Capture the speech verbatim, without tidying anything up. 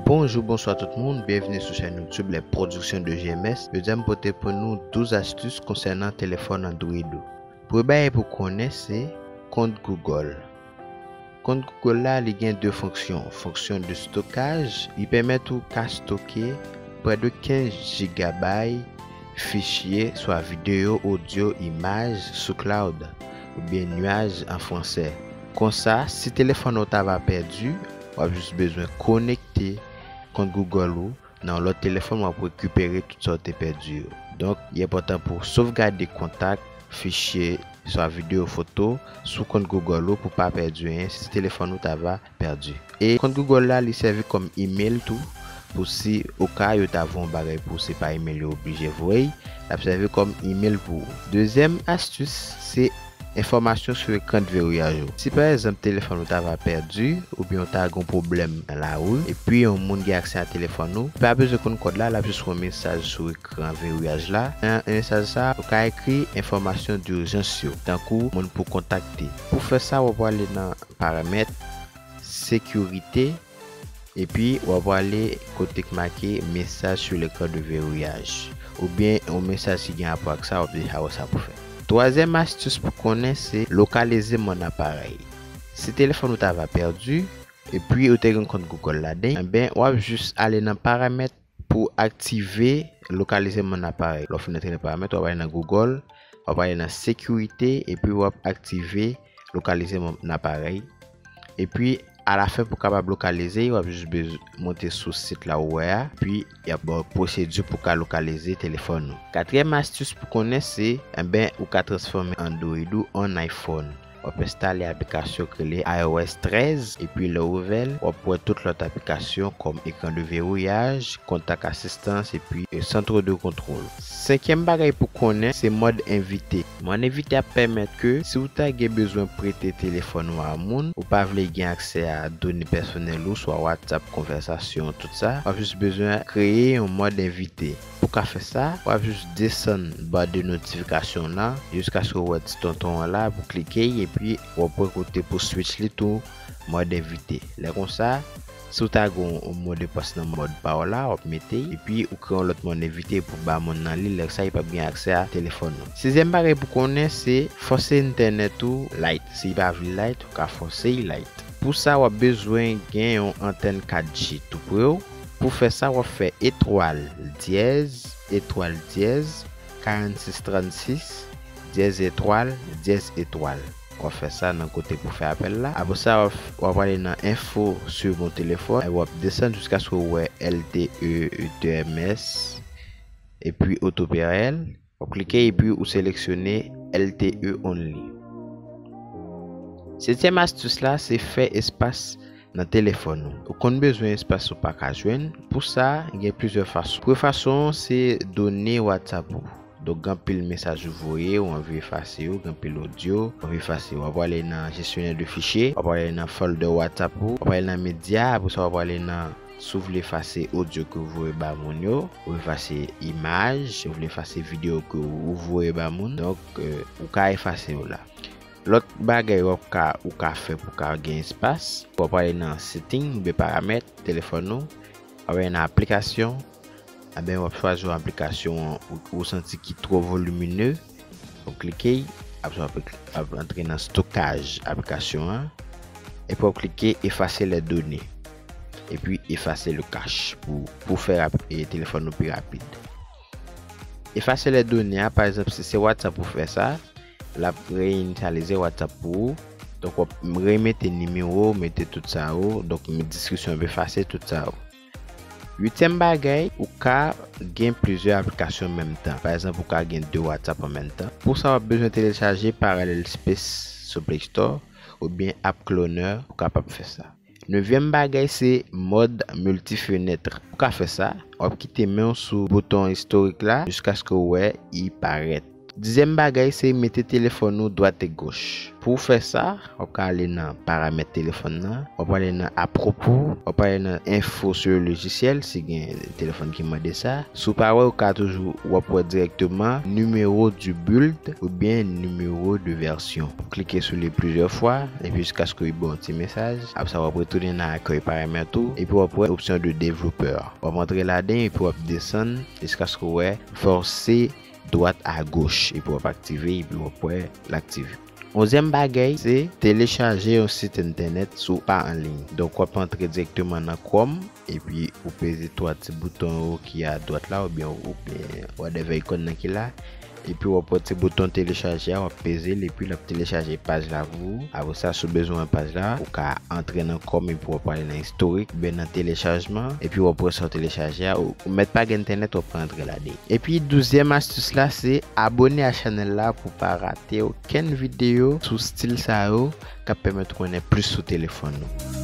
Bonjou, bonswa tout moun, byenvini sou chèn YouTube Les Productions de G M S. Jodi a m pote pou nou douz astis konsènan telefòn Android ou. Premye bagay pou konnen se kont Google. Kont Google la, li gen de fonksyon. Fonksyon de stokaj, li pèmèt ou ka stoke prè de kenz jigabay fichye, swa videyo, odyo, imaj, sou cloud, oubyen nuaj an fransè. Konsa, si telefòn ou ta va pèdi, w ap jis bezwen konekte kont Google ou nan yon lòt telefòn, w ap rekipere tout sa w te pèdi yo. Donk, li enpòtan pou w sovgade kontak, fichye, swa videyo, foto, sou kont Google ou pou w pa pèdi anyen si telefòn ou ta va pèdi. E kont Google la, li sèvi kòm email tou, pou si oka yo ta voye yon bagay pou ou, se pa email yo oblije voye, l ap sèvi kòm email pou ou. Dezyèm astis, se enfòmasyon sou ekran de veriyaj ou. Si pa egzanp telefòn ou ta va pèdi, oubyen ou ta gen yon pwoblèm nan lari, epi yon moun gen aksè a telefòn ou, li pa bezwen konn kòd la, l ap jis voye yon mesaj sou ekran veriyaj la. Nan mesaj sa, ou ka ekri enfòmasyon dijans yo, tankou moun pou kontakte. Pou fè sa, w ap prale nan paramèt, sekirite, epi w ap prale kote k make message sur l'écran de verrouillage, oubyen yon mesaj ki gen rapò ak sa, w ap deja wè sa pou fè. Twazyèm astis pou konnen se lokalize mon aparèy. Si telefòn ou ta va pèdi, epi ou te gen kont Google ladan, enben, w ap jis ale nan paramèt pou aktive lokalize mon aparèy. Lè w fin antre nan paramèt, w ap ale nan Google, w ap ale nan sekirite, epi w ap aktive lokalize mon aparèy. Epi, alafen pou w kapab lokalize, w ap jis bezwen monte sou sit la ou wè a, epi y ap ba w pwosedi pou w ka lokalize telefòn ou. Katriyèm astis pou konnen se, enben, ou ka transfòme Android ou an iPhone. W ap enstale aplikasyon k rele iOS trèz, epi lè w ouvè l, w ap wè tout lòt aplikasyon kòm ekran de verrouillage, kontak asistans, epi, e, centre de contrôle. Senkyèm bagay pou konnen, se mòd envite. Mòd envite ap pèmèt ke si w ta gen bezwen prete telefòn ou a moun, ou pa vle gen aksè a done pèsonèl ou, swa WhatsApp, konvèsasyon, tout sa, w ap jis bezwen kreye yon mòd envite. Pou w ka fè sa, w ap jis desann ba de notifikasyon la, jiskaske w wè ti tonton an la, pou w klike, epi w ap wè kote pou switch li tou, mòd envite. Lè konsa, si w ta gen yon mo de pas nan mòd pa w la, w ap mete, epi ou kreye yon lòt mòd envite pou ba moun nan li, lè sa, li p ap gen aksè a telefòn ou. Sizyèm bagay pou konnen, se fòse entènèt ou light. Si li pa vle light, ou ka fòse li light. Pou sa, w ap bezwen gen yon antèn kat G tou pre w. Pou fè sa, w ap fè etwal dyèz, etwal dyèz, karannsis trannsis, dyèz etwal, dyèz etwal. W ap fè sa nan kote pou fè apèl la. Apre sa, w ap, w ap ale nan info sur mon téléphone, e w ap desann jiskaske w wè L T E, E T M S, epi auto P R L. W ap klike epi ou seleksyone L T E only. Setyèm astis la, se fè espas nan telefòn ou. Ou konn bezwen espas ou pa ka jwenn. Pou sa, gen plizyè fason. Premye fason an, se done WhatsApp ou. Donk, gen anpil mesaj ou voye, ou anvi efase yo, gen anpil odyo, ou anvi efase yo. W ap prale nan jesyonè de fichye, w ap prale nan folder WhatsApp ou, w ap prale nan medya, apre sa, w ap prale nan, si w vle efase odyo ke w voye ba moun yo, ou efase imaj, si w vle efase videyo ke w voye ba moun, donk, e, ou ka efase yo la. Lòt bagay w ap ka, ou ka fè pou w ka gen espas, w ap prale nan setting oubyen paramèt telefòn ou, w ap prale nan aplikasyon, enben w ap chwazi yon aplikasyon ou, ou santi ki twò volimine, w ap klike, apre sa w ap, ap antre nan stokaj aplikasyon an, epi w ap klike effacer les données, epi effacer le cache pou, pou fè rap-, e, telefòn nou pi rapid. Effacer les données a, pa egzanp, si se WhatsApp ou fè sa, l ap reyinisyalize WhatsApp pou ou. Donk, w ap remete nimewo, mete tout sa yo. Donk, diskisyon ap efase tout sa yo. Uityèm bagay, ou ka gen plizyè aplikasyon an menm tan. Pa egzanp, ou ka gen de WhatsApp an menm tan. Pou sa, w ap bezwen telechaje Parallel Space sou Play Store oubyen App Cloner, ou kapab fè sa. Nevyèm bagay, se mòd miltifenèt. Pou ka fè sa, w ap kite men w sou bouton istorik la jiskaske w wè li parèt. Dizyèm bagay, se mete telefòn ou dwat e goch. Pou w fè sa, w ap ka ale nan paramèt telefòn nan, w ap ale nan apropo, w ap ale nan info sur le logiciel, si gen telefòn ki mande sa. Si w pa wè, ou ka toujou, w ap wè dirèkteman numéro du build oubyen numéro de version. Klike sou li plizyè fwa, epi jiskaske li ba w ti mesaj. Apre sa, w ap retounen nan akèy paramèt ou, epi w ap wè opsyon de développeur. W ap antre ladan, epi w ap desann, jiskaske w wè forcer dwat a goch, epi w ap aktive, epi w ap wè l aktive. Onzyèm bagay, se telechaje yon sit entènèt si w pa an liy. Donk, w ap antre dirèkteman nan Chrome, epi ou peze twa ti bouton yo ki a dwat la, oubyen, oubyen whatever ikòn nan ki la. Epi w ap wè ti bouton telechaje a, w ap peze l, epi l ap telechaje paj la pou ou. Apre sa, si w bezwen wè paj la, ou ka antre nan Chrome, epi w ap ale nan istorik, oubyen nan telechajman, epi w ap wè sa w telechaje a. Ou, ou mèt pa gen entènèt, w ap ka antre ladan. Epi douzyèm astis la, se abone a chanèl la pou w pa rate okenn videyo sou stil sa yo k ap pèmèt ou konnen plis sou telefòn ou.